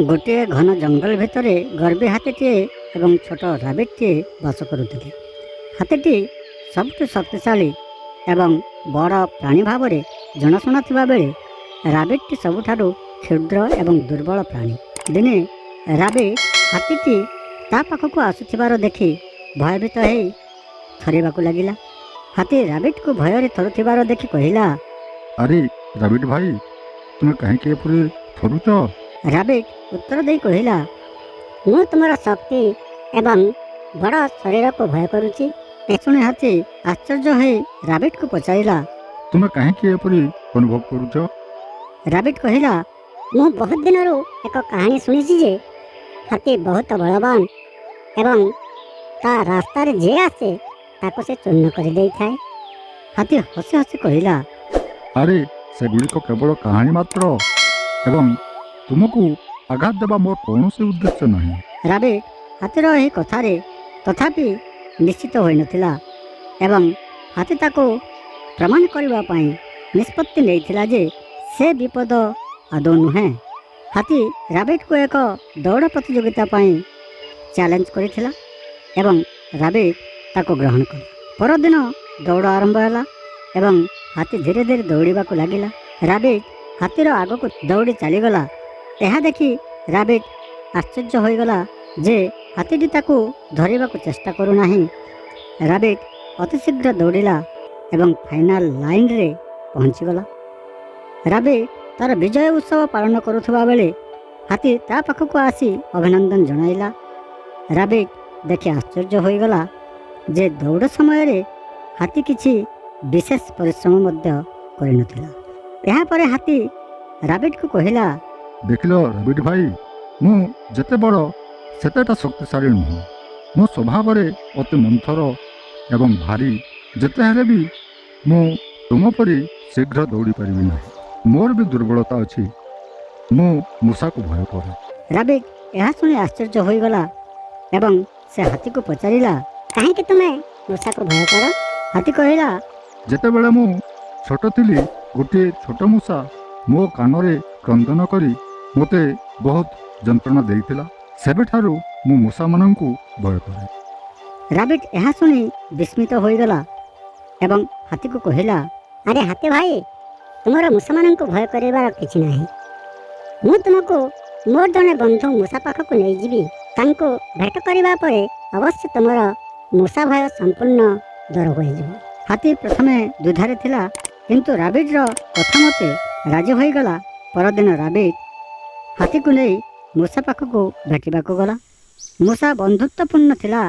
ଗୋଟିଏ ଘନ ଜଙ୍ଗଲ ଭିତରେ ଗର୍ବୀ ହାତୀଟିଏ ଏବଂ ଛୋଟ ରାବିଟ୍ଟିଏ ବାସ କରୁଥିଲେ। ହାତୀଟି ସବୁଠୁ ଶକ୍ତିଶାଳୀ ଏବଂ ବଡ଼ ପ୍ରାଣୀ ଭାବରେ ଜଣାଶୁଣା ଥିବାବେଳେ ରାବିଟ୍ଟି ସବୁଠାରୁ କ୍ଷୁଦ୍ର ଏବଂ ଦୁର୍ବଳ ପ୍ରାଣୀ। ଦିନେ ରାବିଟ୍ ହାତୀଟି ତା ପାଖକୁ ଆସୁଥିବାର ଦେଖି ଭୟଭୀତ ହେଇ ଥରିବାକୁ ଲାଗିଲା। ହାତୀ ରାବିଟ୍କୁ ଭୟରେ ଥରୁଥିବାର ଦେଖି କହିଲା, ଆରେ ରାବିଟ୍ ଭାଇ, ତୁମେ କାହିଁକି ଏପରି ଥରୁଛ? ରାବିଟ୍ ଉତ୍ତର ଦେଇ କହିଲା, ମୁଁ ତୁମର ଶକ୍ତି ଏବଂ ବଡ଼ ଶରୀରକୁ ଭୟ କରୁଛି। ଶୁଣି ହାତୀ ଆଶ୍ଚର୍ଯ୍ୟ ହୋଇ ରାବିଟ୍କୁ ପଚାରିଲା, ତୁମେ କାହିଁକି ଏପରି ଅନୁଭବ କରୁଛ? ରାବିଟ୍ କହିଲା, ମୁଁ ବହୁତ ଦିନରୁ ଏକ କାହାଣୀ ଶୁଣିଛି ଯେ ହାତୀ ବହୁତ ବଳବାନ ଏବଂ ତା ରାସ୍ତାରେ ଯିଏ ଆସେ ତାକୁ ସେ ଚୂର୍ଣ୍ଣ କରିଦେଇଥାଏ। ହାତୀ ହସି ହସି କହିଲା, ଆରେ, ସେଗୁଡ଼ିକ କେବଳ କାହାଣୀ ମାତ୍ର ଏବଂ ତୁମକୁ ଆଘାତ ଦେବା ମୋର କୌଣସି ଉଦ୍ଦେଶ୍ୟ ନାହିଁ। ରାବିଟ୍ ହାତୀର ଏହି କଥାରେ ତଥାପି ନିଶ୍ଚିତ ହୋଇନଥିଲା ଏବଂ ହାତୀ ତାକୁ ପ୍ରମାଣ କରିବା ପାଇଁ ନିଷ୍ପତ୍ତି ନେଇଥିଲା ଯେ ସେ ବିପଦ ଆଦୌ ନୁହେଁ। ହାତୀ ରାବିଟ୍କୁ ଏକ ଦୌଡ଼ ପ୍ରତିଯୋଗିତା ପାଇଁ ଚ୍ୟାଲେଞ୍ଜ କରିଥିଲା ଏବଂ ରାବିଟ୍ ତାକୁ ଗ୍ରହଣ କଲା। ପରଦିନ ଦୌଡ଼ ଆରମ୍ଭ ହେଲା ଏବଂ ହାତୀ ଧୀରେ ଧୀରେ ଦୌଡ଼ିବାକୁ ଲାଗିଲା। ରାବିଟ୍ ହାତୀର ଆଗକୁ ଦୌଡ଼ି ଚାଲିଗଲା। ଏହା ଦେଖି ରାବିଟ୍ ଆଶ୍ଚର୍ଯ୍ୟ ହୋଇଗଲା ଯେ ହାତୀଟି ତାକୁ ଧରିବାକୁ ଚେଷ୍ଟା କରୁନାହିଁ। ରାବିଟ୍ ଅତି ଶୀଘ୍ର ଦୌଡ଼ିଲା ଏବଂ ଫାଇନାଲ ଲାଇନରେ ପହଞ୍ଚିଗଲା। ରାବିଟ୍ ତାର ବିଜୟ ଉତ୍ସବ ପାଳନ କରୁଥିବା ବେଳେ ହାତୀ ତା ପାଖକୁ ଆସି ଅଭିନନ୍ଦନ ଜଣାଇଲା। ରାବିଟ୍ ଦେଖି ଆଶ୍ଚର୍ଯ୍ୟ ହୋଇଗଲା ଯେ ଦୌଡ଼ ସମୟରେ ହାତୀ କିଛି ବିଶେଷ ପରିଶ୍ରମ ମଧ୍ୟ କରିନଥିଲା। ଏହାପରେ ହାତୀ ରାବିଟ୍କୁ କହିଲା, ଦେଖିଲ ରାବିଟ୍ ଭାଇ, ମୁଁ ଯେତେ ବଡ଼ ସେତେଟା ଶକ୍ତିଶାଳୀ ନୁହଁ। ମୋ ସ୍ୱଭାବରେ ଅତି ମନ୍ଥର ଏବଂ ଭାରି। ଯେତେ ହେଲେ ବି ମୁଁ ତୁମ ପରି ଶୀଘ୍ର ଦୌଡ଼ି ପାରିବି ନାହିଁ। ମୋର ବି ଦୁର୍ବଳତା ଅଛି। ମୁଁ ମୂଷାକୁ ଭୟ କରେ। ରାବିଟ୍ ଏହା ଶୁଣି ଆଶ୍ଚର୍ଯ୍ୟ ହୋଇଗଲା ଏବଂ ସେ ହାତୀକୁ ପଚାରିଲା, କାହିଁକି ତୁମେ ମୂଷାକୁ ଭୟ କର? ହାତୀ କହିଲା, ଯେତେବେଳେ ମୁଁ ଛୋଟ ଥିଲି, ଗୋଟିଏ ଛୋଟ ମୂଷା ମୋ କାନରେ କ୍ରନ୍ଦନ କରି ମୋତେ ବହୁତ ଯନ୍ତ୍ରଣା ଦେଇଥିଲା। ସେବେଠାରୁ ମୁଁ ମୂଷାମାନଙ୍କୁ ଭୟ କରେ। ରାବିଟ୍ ଏହା ଶୁଣି ବିସ୍ମିତ ହୋଇଗଲା ଏବଂ ହାତୀକୁ କହିଲା, ଆରେ ହାତୀ ଭାଇ, ତୁମର ମୂଷାମାନଙ୍କୁ ଭୟ କରିବାର କିଛି ନାହିଁ। ମୁଁ ତୁମକୁ ମୋର ଜଣେ ବନ୍ଧୁ ମୂଷା ପାଖକୁ ନେଇଯିବି। ତାଙ୍କୁ ଭେଟ କରିବା ପରେ ଅବଶ୍ୟ ତୁମର ମୂଷା ଭୟ ସମ୍ପୂର୍ଣ୍ଣ ଦୂର ହୋଇଯିବ। ହାତୀ ପ୍ରଥମେ ଦ୍ୱିଧାରେ ଥିଲା, କିନ୍ତୁ ରାବିଟ୍ର କଥା ମତେ ରାଜି ହୋଇଗଲା। ପରଦିନ ରାବିଟ୍ ହାତୀକୁ ନେଇ ମୂଷା ପାଖକୁ ଭେଟିବାକୁ ଗଲା। ମୂଷା ବନ୍ଧୁତ୍ୱପୂର୍ଣ୍ଣ ଥିଲା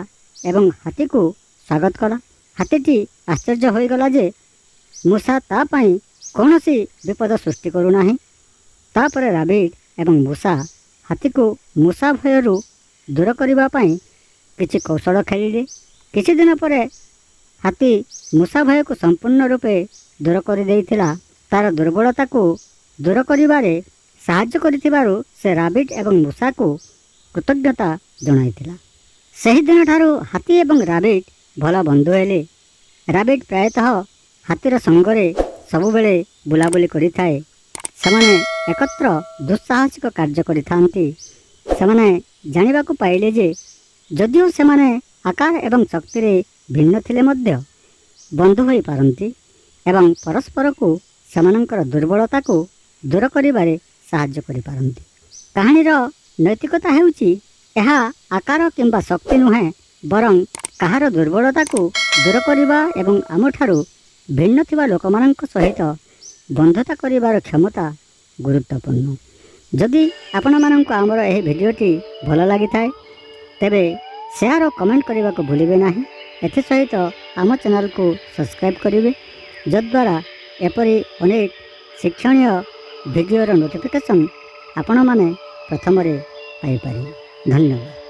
ଏବଂ ହାତୀକୁ ସ୍ୱାଗତ କଲା। ହାତୀଟି ଆଶ୍ଚର୍ଯ୍ୟ ହୋଇଗଲା ଯେ ମୂଷା ତା ପାଇଁ କୌଣସି ବିପଦ ସୃଷ୍ଟି କରୁନାହିଁ। ତାପରେ ରାବିଟ୍ ଏବଂ ମୂଷା ହାତୀକୁ ମୂଷା ଭୟରୁ ଦୂର କରିବା ପାଇଁ କିଛି କୌଶଳ ଖେଳିଲେ। କିଛି ଦିନ ପରେ ହାତୀ ମୂଷା ଭୟକୁ ସମ୍ପୂର୍ଣ୍ଣ ରୂପେ ଦୂର କରିଦେଇଥିଲା। ତାର ଦୁର୍ବଳତାକୁ ଦୂର କରିବାରେ ସାହାଯ୍ୟ କରିଥିବାରୁ ସେ ରାବିଟ୍ ଏବଂ ମୂଷାକୁ କୃତଜ୍ଞତା ଜଣାଇଥିଲା। ସେହିଦିନଠାରୁ ହାତୀ ଏବଂ ରାବିଟ୍ ଭଲ ବନ୍ଧୁ ହେଲେ। ରାବିଟ୍ ପ୍ରାୟତଃ ହାତୀର ସଙ୍ଗରେ ସବୁବେଳେ ବୁଲାବୁଲି କରିଥାଏ। ସେମାନେ ଏକତ୍ର ଦୁଃସାହସିକ କାର୍ଯ୍ୟ କରିଥାନ୍ତି। ସେମାନେ ଜାଣିବାକୁ ପାଇଲେ ଯେ ଯଦିଓ ସେମାନେ ଆକାର ଏବଂ ଶକ୍ତିରେ ଭିନ୍ନ ଥିଲେ ମଧ୍ୟ ବନ୍ଧୁ ହୋଇପାରନ୍ତି ଏବଂ ପରସ୍ପରକୁ ସେମାନଙ୍କର ଦୁର୍ବଳତାକୁ ଦୂର କରିବାରେ ସାହାଯ୍ୟ କରିପାରନ୍ତି। କାହାଣୀର ନୈତିକତା ହେଉଛି, ଏହା ଆକାର କିମ୍ବା ଶକ୍ତି ନୁହେଁ, ବରଂ କାହାର ଦୁର୍ବଳତାକୁ ଦୂର କରିବା ଏବଂ ଆମଠାରୁ ଭିନ୍ନ ଥିବା ଲୋକମାନଙ୍କ ସହିତ ବନ୍ଧୁତା କରିବାର କ୍ଷମତା ଗୁରୁତ୍ୱପୂର୍ଣ୍ଣ। ଯଦି ଆପଣମାନଙ୍କୁ ଆମର ଏହି ଭିଡ଼ିଓଟି ଭଲ ଲାଗିଥାଏ, ତେବେ ସେୟାର ଓ କମେଣ୍ଟ କରିବାକୁ ଭୁଲିବେ ନାହିଁ। ଏଥିସହିତ ଆମ ଚ୍ୟାନେଲକୁ ସବସ୍କ୍ରାଇବ୍ କରିବେ, ଯଦ୍ୱାରା ଏପରି ଅନେକ ଶିକ୍ଷଣୀୟ ଭିଡ଼ିଓର ନୋଟିଫିକେସନ୍ ଆପଣମାନେ ପ୍ରଥମରେ ପାଇପାରିବେ। ଧନ୍ୟବାଦ।